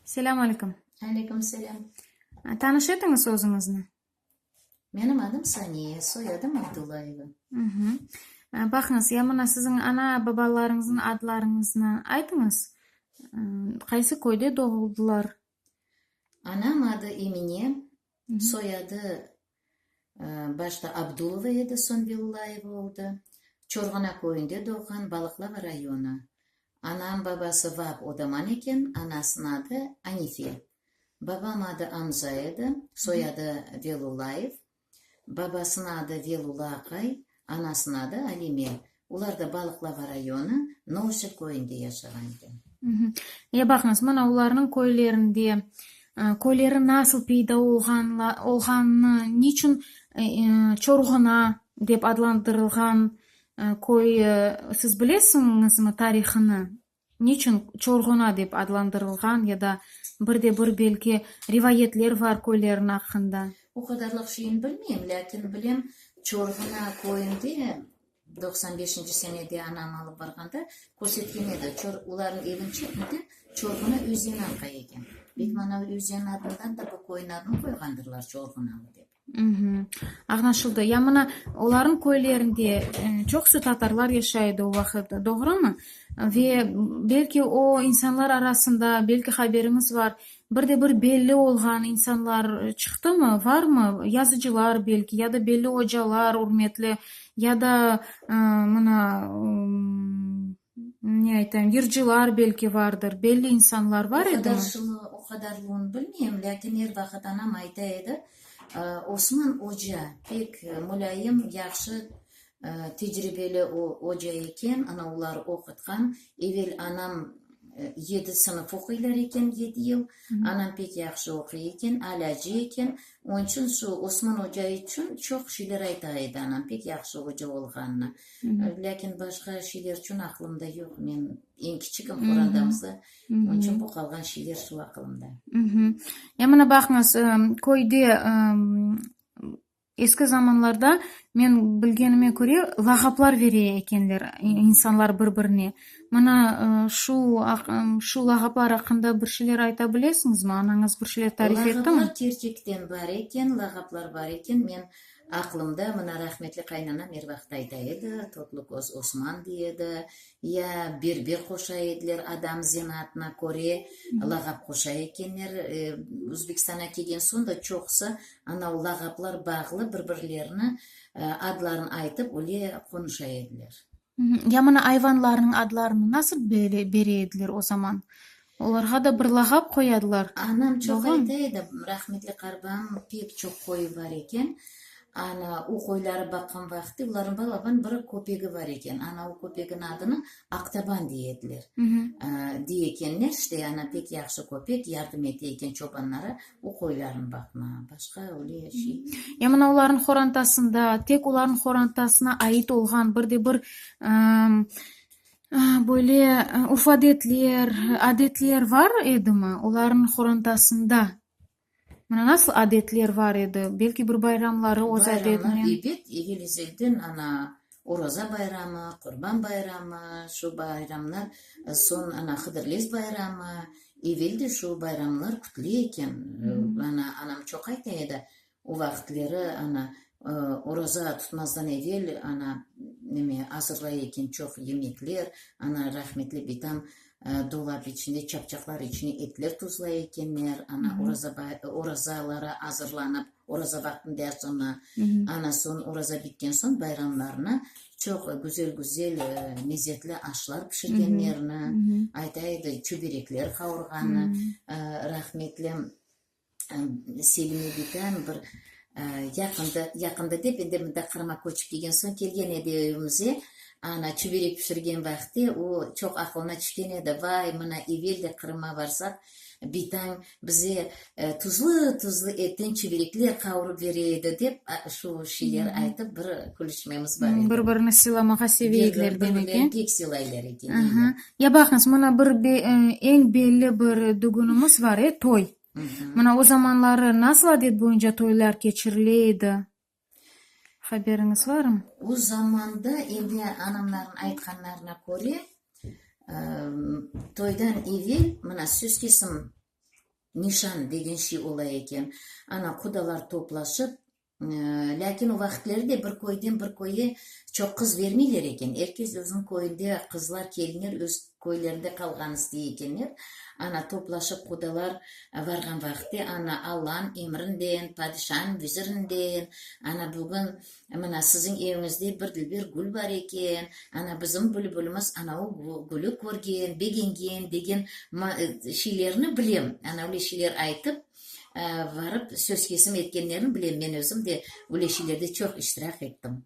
Selâm aleyküm. Aleyküm selâm. Tanış etiñiz özüñizni. Menim adım Saniye, soyadım Abdullayeva. Baqıñız, ya mına siziñ ana-babalarıñıznıñ adlarıñıznı aytıñız. Qaysı köyde doğuldılar? Anam adı Emine, soyadı başta Abdulova edi, soñ Velillayeva oldı. Çorğuna köyünde doğğan, Balıqlava rayonı. Anam babası Vap Odaman eken, anasınıñ adı Anife. Babam adı Amza edi, soyadı Velullayev. Babasınıñ adı Velula aqay, anasınıñ adı Alime. Olar da Balıqlava rayonı, Novşa köyünde yaşağan eken. Ya baqıñız, mına olarnıñ köylerinde, köyleri nasıl peyda olğanını, niçün Çorğuna dep adlandırılğan köy, siz bilesiñizmi tarihını? Niçün Çorğuna dep adlandırılğan ya da bir de bir belki rivayetler var köylerniñ aqqında? O qadarlıq şeyini bilmeyim, lâkin bilem, Çorğuna köyünde 95-nci senede anam alıp barğanda körsetken edi, çor, olarnıñ eviniñ çetinde Çorğuna özeni aqa eken. Belki mana özen adından da bu köyniñ adını qoyğandırlar Çorğunalı dep. Añlaşıldı. Ya mına olarnıñ köylerinde çoqusı tatarlar yaşay edi o vaqıt, doğrumı? Ve belki o insanlar arasında, belki haberiñiz var, bir de bir belli olğan insanlar çıqtımı, varmı? Yazıcılar belki, ya da belli ocalar, ürmetli, ya da mına, ne aytayım, yırcılar belki vardır, belli insanlar var edimi? O qadarlığını bilmeyim, lâkin er vaqıt anam ayta edi, Osman oca pek mulâyim, yahşı, tecribeli oca eken, ana olar oqutqan. Evel anam yedi sınıf oquylar eken, yedi yıl. Anam pek yahşı oquy eken, alâcı eken. Onıñ içün şu Osman oca içün çoq şeyler ayta edi anam, pek yahşı oca olğanını. Lâkin başqa şeyler içün aqlımda yoq. Men eñ kiçigim qorantamızda, onıñ içün bu qalğan şeyler şu aqılımda. Ya mına baqıñız, köyde eski zamanlarda, men bilgenime köre, lağaplar bere ekenler insanlar bir-birine. Mına şu şu lağaplar aqqında bir şeyler ayta bilesiñizmi? Anañız bir şeyler tarif ettimi? Lağaplar kerçekten bar eken, lağaplar bar eken. Men Aqlımda, mına, rahmetli qaynanam er vaqıt ayta edi, Totlu köz Osman dey edi, ya berber qoşa ediler, adam zenaatına köre lağap qoşa ekenler. Özbekistanğa kelgen soñ da çoqusı anau lağaplar bağlı bir-birlerini adlarını aytıp öyle qonuşa ediler. Ya mına ayvanlarnıñ adlarını nasıl bere ediler o zaman? Olarğa da bir lağap qoyadılar. Anam çoq ayta edi, rahmetli qarbam pek çoq qoyı bar eken. Ana, o qoyları baqqan vaqıtte olarnıñ balaban bir köpegi bar eken. Ana, o köpeginiñ adını Aqtaban dey ediler. Dey ekenler, işte, ana, pek yahşı köpek, yardım ete eken çobanlara o qoylarnı baqmağa. Başqa öyle şey. Ya mına olarnıñ qorantasında, tek olarnıñ qorantasına ait olğan bir de bir Böyle urf-adetler, adetler var edimi olarnıñ qorantasında? Mına nasıl adetler var edi? Belki bir bayramları öz Bayramlar, adetinen. ebet, evel-ezelden ana Oraza bayramı, Qurban bayramı, şu bayramlar, soñ ana Hıdırlez bayramı, evel de şu bayramlar kütüle eken. Ana, anam çoq ayta edi, O vaqıtleri, ana, oraza tutmazdan evel, ana, neme, azırlay eken çoq yemekler, ana, rahmetli bitam dolap içinde, çapçaqlar içine etler tuzlay ekenler, ana, oraza orazalara azırlanıp, oraza vaqtında soña, ana, soñ oraza bitken soñ bayramlarına çoq güzel-güzel lezetli aşlar pişirgenlerini ayta edi, çöberekler qavurğanı, rahmetli. Selime bitam bir yaqında, yaqında dep, endi mında Qırımğa köçip kelgen soñ kelgen edi evimize. Ana, çüberek pişirgen vaqıtte o çoq aqılına tüşken edi, Vay, mına evel de Qırımğa barsaq, bitañ bize tuzlu-tuzlu etten çüberekler qavurıp bere edi, dep şu şeyler aytıp bir külüşmemiz bar edi. Bir-birini sılamağa seve ediler demek, e? Bir-birlerini pek sılaylar eken, e. Ya baqıñız, mına bir eñ belli bir dügünimiz var, e, toy. Mına o zamanları nasıl adet boyunca toylar keçirile edi? Haberiñiz varmı? O zamanda endi anamlarnıñ aytqanlarına köre, toydan evel, mına söz kesim. Nişan degen şiy ola eken. Ana, qudalar toplaşıp, lâkin o vaqıtları de bir köyden bir köye çoq qız vermeyler eken. Er kes özüniñ köyünde, qızlar, kelinler öz köylerinde qalğanı istey ekenler. Ana, toplaşıp qudalar varğan vaqıtte, ana, Allanıñ emrinden, padişanıñ vizirinden, ana, bugün Mına, siziñ eviñizde bir dilber gül bar eken, ana, bizim bülbülimiz ana o gülü körgen, begengen degen şeylerni bilem. Ana, öyle şeyler aytıp, varıp söz kesim etkenlerini bilem. Men özüm de öyle şeylerde çoq iştirak ettim.